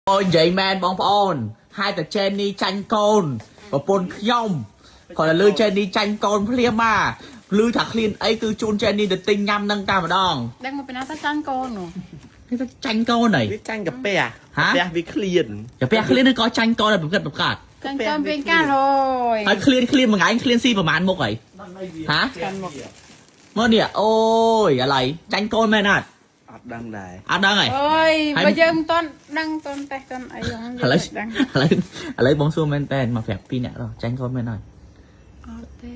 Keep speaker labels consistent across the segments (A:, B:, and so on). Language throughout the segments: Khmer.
A: អូយនិយាយមែនបងប្អូនហើយតែចេននេះចាញ់កូនប្រពន្ធខ្ញុំគាត់តែលឺចេននេះចាញ់កូនភ្លាមមកលឺថាឃ្លានអីគឺជូនចេននេះទៅទិញញ៉ាំនឹងតែម្ដង
B: ដឹងមកពីណាទៅចាញ់កូននោះ
A: នេះទៅចាញ់កូនហី
C: វាចាញ់កាពះ
A: ហ៎
C: កាពះវាឃ្លាន
A: កាពះឃ្លានឬក៏ចាញ់កូនឲ្យប្រកាសប្រកាស
B: ចាញ់កូនវិញកាហើយ
A: ហើយឃ្លានឃ្លានមួយថ្ងៃឃ្លានស៊ីប្រហែលមុខហីហ៎
B: កាន់មក
A: មើលនេះអូយអាឡៃចាញ់កូនមែនអត់
C: អត់ដឹងដែរ
A: អត់ដឹងហី
B: អើយ
A: ហើយ
B: បើយើងមិនទាន់ដឹងទាន់តេះទាន់អីហ្នឹង
A: ឥឡូវ
B: យើងមិនដឹង
A: ឥឡូវឥឡូវបងសួរមែនតើមកប្រាប់ពីរអ្នកដល់ចាញ់កូនមែនអត់
B: អត់ទេ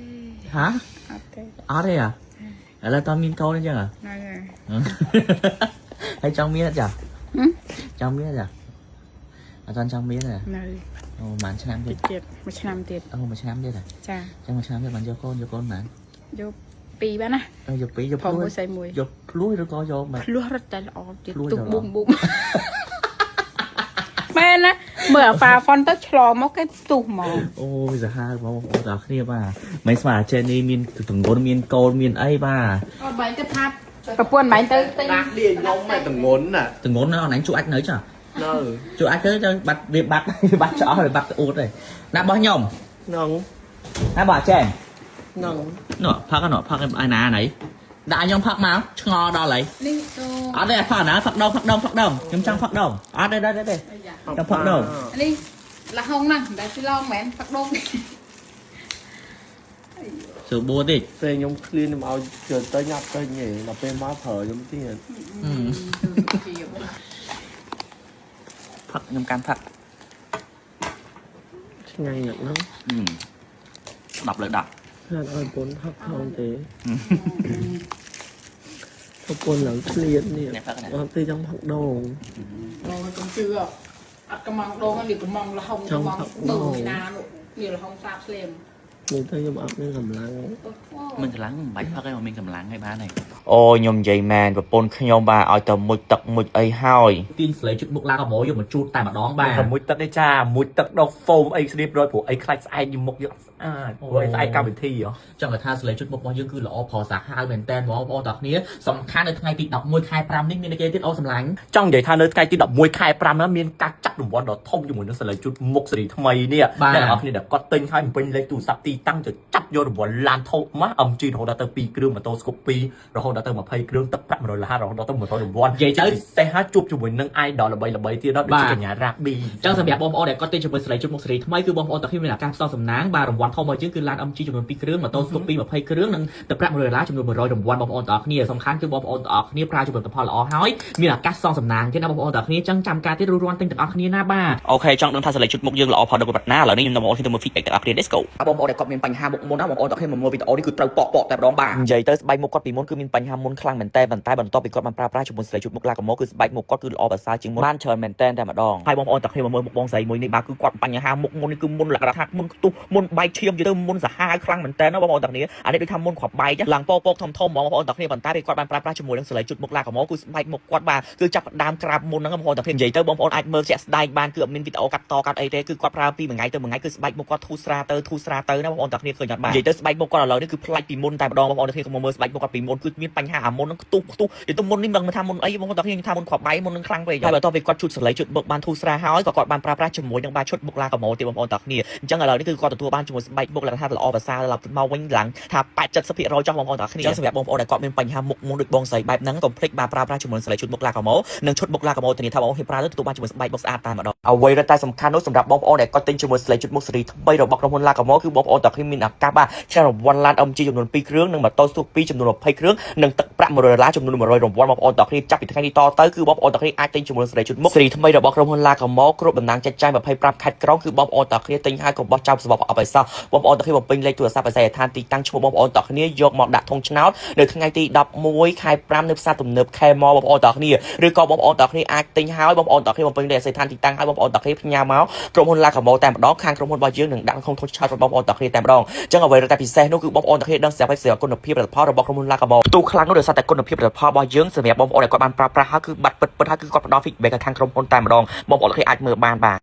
A: ហ៎
B: អត់ទេ
A: អត់ទេអាឥឡូវតើមានកូនអញ្ចឹងហ៎
B: ហ្នឹងហើយ
A: ហើយចង់មានអត់ចា
B: ហឹម
A: ចង់មានអត់ចាអត់ចង់មានទេ
B: នៅ
A: អូប្រហែលឆ្នាំទៀត
B: ទៀតមួយឆ្នាំទៀត
A: អូមួយឆ្នាំទៀតហ៎
B: ចា
A: ចាំមួយឆ្នាំទៀតបានយកកូនយកកូនបាន
B: យកពីរបានណា
A: អឺយកពីរយក
B: ផង
A: ភ្លួយ
B: មួយស្អីមួយ
A: យកភ្លួយឬក៏យកមក
B: ភ្លោះរត់តែល្អទៀត
A: ភ្លោះ
B: ទុក
A: ទៅល្អ
B: ប៊ុំប៊ុំមែនណាមើលអាហ្វាហ្វុនទៅឆ្លងមកគេផ្ទុះហ្មង
A: អូយសាហាវបងប្អូនទាំងគ្នាបាទមិនស្មានអាចេននេះមានទងន់មានកូនមានអីបាទ
B: អត់បាញ់ទៅផាប់ប្រពន្ធបាញ់ទៅទិញ
C: ដាក់លាខ្ញុំមកតងន់น่ะ
A: ទងន់នៅអនឡាញជួអាចនៅចា
C: នៅ
A: ជួអាចទៅទៅបាត់វាបាត់វាបាត់ឆ្អស់វាបាត់ក្អួតហើយណារបស់ខ្ញុំ
C: នឹង
A: ណារបស់អាចេន
C: នឹង
A: នោះផឹកនោះផឹកឲ្យណាណៃដាក់ខ្ញុំផឹកមកឆ្ងល់ដល់ហើយ
B: នេះទៅ
A: អត់ទេផឹកណាផឹកដងផឹកដងផឹកដងខ្ញុំចង់ផឹកដងអត់ទេទេទេ ចាំផឹកដង
B: នេះលះហងហ្នឹងមិនដែលស៊ីឡងមែនផឹកដង
A: ស្រួលបួតិច
C: ពេលខ្ញុំឃ្លានខ្ញុំឲ្យជឿទៅញ៉ាំទៅញ៉េដល់ពេលមកប្រើខ្ញុំទៀត
A: ផឹកខ្ញុំកាន់ផឹក
C: ឆ្ងាញ់ណាស់ហ្នឹង
A: 10លើ10
C: ហាត់ឲ្យប្រពន្ធផឹកផងទេប្រពន្ធឡើងឃ្លាននេះ
A: អ្នកផឹកណា
C: អត់ទេចង់ផឹកដង
B: អូយកុំជឿអត់កំងដងនេះកំងលហុង កំង
C: ចង់ផឹក
B: ដ
C: ដង
B: ងពីណានោះនេះលហុងសាបស្លៀម
C: នេះទៅខ្ញុំអត់មានកម្លាំង
A: មិនកម្លាំងមិនបាច់ផឹកទេមកមានកម្លាំងហើយបានហើយអូខ្ញុំនិយាយមែនប្រពន្ធខ្ញុំបាទឲ្យតែមុជទឹកមុជអីហើយទាញស្លេជុតមុខឡាកម៉ូយកមកជូតតែម្ដងបាទ
D: តែមួយទឹកទេចាមួយទឹកដុសហ្វូមអីស្រៀបរយព្រោះអីខ្លាចស្អែកយមុខយើងអត់ស្អាតព្រោះអីស្អែកកម្មវិធីហ៎
A: ចង់ឲ្យថាស្លេជុតមុខរបស់យើងគឺល្អប្រសើរហើយមែនតើបងប្អូនទាំងគ្នាសំខាន់នៅថ្ងៃទី11ខែ5នេះមានគេទៀតអូសម្លាញ់
D: ចង់និយាយថានៅថ្ងៃទី11ខែ5ហ្នឹងមានការចាត់រង្វាន់ដ៏ធំជាមួយនឹងសិលីជុតមុខសេរីថ្មីនេះអ្នកនរគ្នាដែលគាត់ទិញហើយបំពេញលេខទូរស័ព្ទទីតាំងទៅចាប់យករង្វាន់ឡានធំម៉ាស់ MG រហូតដល់ទៅ2គ្រឿងម៉ូតូស្គូប2រហូតដល់ទៅ20គ្រឿងទឹកប្រាក់100ដុល្លាររហូតដល់ទៅ100រង្វាន់
A: និយាយទៅ
D: ពិសេសហាជួបជាមួយនឹង idol ល្បីៗទៀតដល់ដូចជាកញ្ញារ៉ាប៊ី
A: ចឹងសម្រាប់បងប្អូនដែលគាត់ទិញជាមួយសេរីជុតមុខសេរីថ្មីគឺបងប្អូនទាំងគ្នាមានឱកាសផ្សងសំណាងបាទរង្វាន់ធំរបស់យើងគឺឡាន MG ចំនួន2គ្រឿងម៉ូតូស្គូប2 20គ្រឿងនិងទឹកប្រាក់100ដុល្លារចំនួន100រង្វាន់បងប្អូនទាំងអស់គ្នាសំខាន់គឺបងប្អូនទាំងអស់គ្នាប្រើជាផលិតផលល្អហើយមានឱកាសផ្សងសំណាងទៀតណាបងប្អូនទាំងអស់គ្នាចឹងចាំការទៀតរួចរាន់ទិញទាំងអស់គ្នាណាបាទអូខេចង់ដឹងថាសេរីជុតមុខយើងល្អផលដល់កម្រិតណាឥឡូវនេះខ្ញុំនឹងបងប្អូនគ្នាទៅមើល feedback ទាំងអស់គ្នា Let's go បងប្អូនដែលគាត់មានបញ្ហាមុខមុនណាបងប្អូនទាំងគ្នាមកមើលវីដេអូនេះគឺត្រូវប៉កប៉កតែម្ដងបាទនិយាយទៅស្បែកមុខគាត់ពីមុនគឺមានបញ្ហាមុនខ្លាំងមែនតើប៉ុន្តែបន្ទាប់ពីគាត់បានប្រើប្រាស់ជាមួយសេរីជុតមុខឡាកម៉ូគឺស្បែកមុខគាត់គឺល្អប្រសើរជាងមុនបានច្រើនមែនតើតែម្ដងហើយបងប្អូនទាំងគ្នាមកមើលមុខបងស្រីមួយនេះបាទគឺគាត់បញ្ហាមុខមុននេះគឺមុនលក្ខណៈថាមុនខ្ទុះមុនបែកឈាមនិយាយទៅមុនសាហាវខ្លាំងមែនតើណាបងប្អូនទាំងគ្នាអានេះដូចថាមុនគ្រាប់បែកឡើងពោកធំធំបងប្អូនទាំងគ្នាប៉ុន្តែពេលគាត់បានប្រើប្រាស់ជាមួយនឹងសេរីជុតមុខឡាកម៉ូគឺស្បែកមុខគាត់បាទគឺចាប់ផ្ដើមក្រាបមុនហ្នឹងបងប្អូនទាំងគ្នានិយាយទៅបងប្អូនអាចមើលជាក់ស្ដែងបានគឺអត់មានវីដេអូកាត់តកាត់អីទេគឺគាត់ប្រើពីមួយថ្ងៃទៅមួយថ្ងៃគឺស្បែកមុខគាត់ធូរស្រាលទៅធូរស្រាលទៅណាបងប្អូនទាំងគ្នាឃើញអត់បាទនិយាយទៅស្បែកមុខគាត់ឥឡូវនេះគឺប្លែកពីមុនតែម្ដងបងប្អូនទាំងគ្នាកុំមកមើលស្បែកមុខគាត់ពីមុនគឺមានបញ្ហាអាមុនហ្នឹងខ្ទុះខ្ទុះនិយាយទៅមុននេះមិនដឹងថាមុនអីបងប្អូនទាំងគ្នាថាមុនគ្រាប់បែកមុននឹងខ្លាំងពេកហើយបន្ទាប់ពីគាត់ជូតសលេជូតមុខបានធូរស្រាលហើយក៏គាត់បានប្រើប្រាស់ជាមួយនឹងបាទឈុតមុខឡាកម៉ូទៀតបងប្អូនទាំងគ្នាអញ្ចឹងឥឡូវនេះគឺគាត់ទទួលបានជាមួយស្បែកមុខលក្ខណៈល្អប្រសើរឡើងមកវិញឡើងថា80% ចុះបងប្អូនទាំងគ្នាអញ្ចឹងសម្រាប់បងប្អូនដែលគាត់មានបញ្ហាមុខមុនដូចបងស្រីបែបហ្នឹងកុំភ្លេចបាទប្រើប្រាស់ជាមួយសលេជូតមុខឡាកម៉ូនិងឈុតមុខឡាកម៉ូធានាថាបងប្អូនហ៊ានប្រើទៅទទួលបានជាមួយស្បែកមុខស្អាតតែម្ដងអ្វីរឹតតែសំខាន់នោះសម្រាប់បងប្អូនដែលគាត់ទិញជាមួយសលេជូតមុខសេរីថ្មីរបស់ក្រុមហ៊ុនឡាកម៉ូគឺបងប្អូនទាំងគ្នាមានឱកាសបាទឆ្នះរង្វាន់ឡាន MG ចំនួន2គ្រឿងនិងម៉ូតូស្ទូ2ចំនួន20គ្រឿងនិងទឹកប្រាក់100ដុល្លារចំនួន100រង្វាន់បងប្អូនទាំងគ្នាចាប់ពីថ្ងៃនេះតទៅគឺបងប្អូនទាំងគ្នាអាចទិញជាមួយសេរីជូតមុខសេរីថ្មីរបស់ក្រុមហ៊ុនឡាកម៉ូគ្រប់តំណាងចែកចាយ25ខេត្តក្រុងគឺបងប្អូនទាំងគ្នាទិញហើយកុំបោះចោលសម្បត្តិអបិសោះបងប្អូនទាំងគ្នាបំពេញលេខទូរស័ព្ទអាស័យដ្ឋានទីតាំងឈ្មោះបងប្អូនទាំងគ្នាយកមកដាក់ធុងឆ្នោតនៅថ្ងៃទី11ខែ5នៅផ្សារទំនើបខេមបងប្អូនទាំងគ្នាឬក៏បងប្អូនទាំងគ្នាអាចទិញហើយបងប្អូនទាំងគ្នាបំពេញលេខអាស័យដ្ឋានទីតាំងហើយបងប្អូនទាំងគ្នាផ្ញើមកក្រុមហ៊ុនឡាកម៉ូតែម្ដងខាងក្រុមហ៊ុនរបស់យើងនឹងដាក់ក្នុងធុងឆ្នោតរបស់បងប្អូនទាំងគ្នាតែម្ដងចឹងអ្វីរឹតតែពិសេសនោះគឺបងប្អូនទាំងគ្នាដឹងស្រាប់ហើយស្រាប់គុណភាពផលិតផលរបស់ក្រុមហ៊ុនឡាកម៉ូផ្ទុះខ្លាំងនោះដោយសារតែគុណភាពផលិតផលរបស់យើងសម្រាប់បងប្អូនដែលគាត់បានប្រើប្រាស់ហើយគឺបាត់ពិតពិតហើយគឺគាត់ផ្ដល់ feedback ឲ្យខាងក្រុមហ៊ុនតែម្ដងបងប្អូនទាំងគ្នាអាចមើលបានបាទ។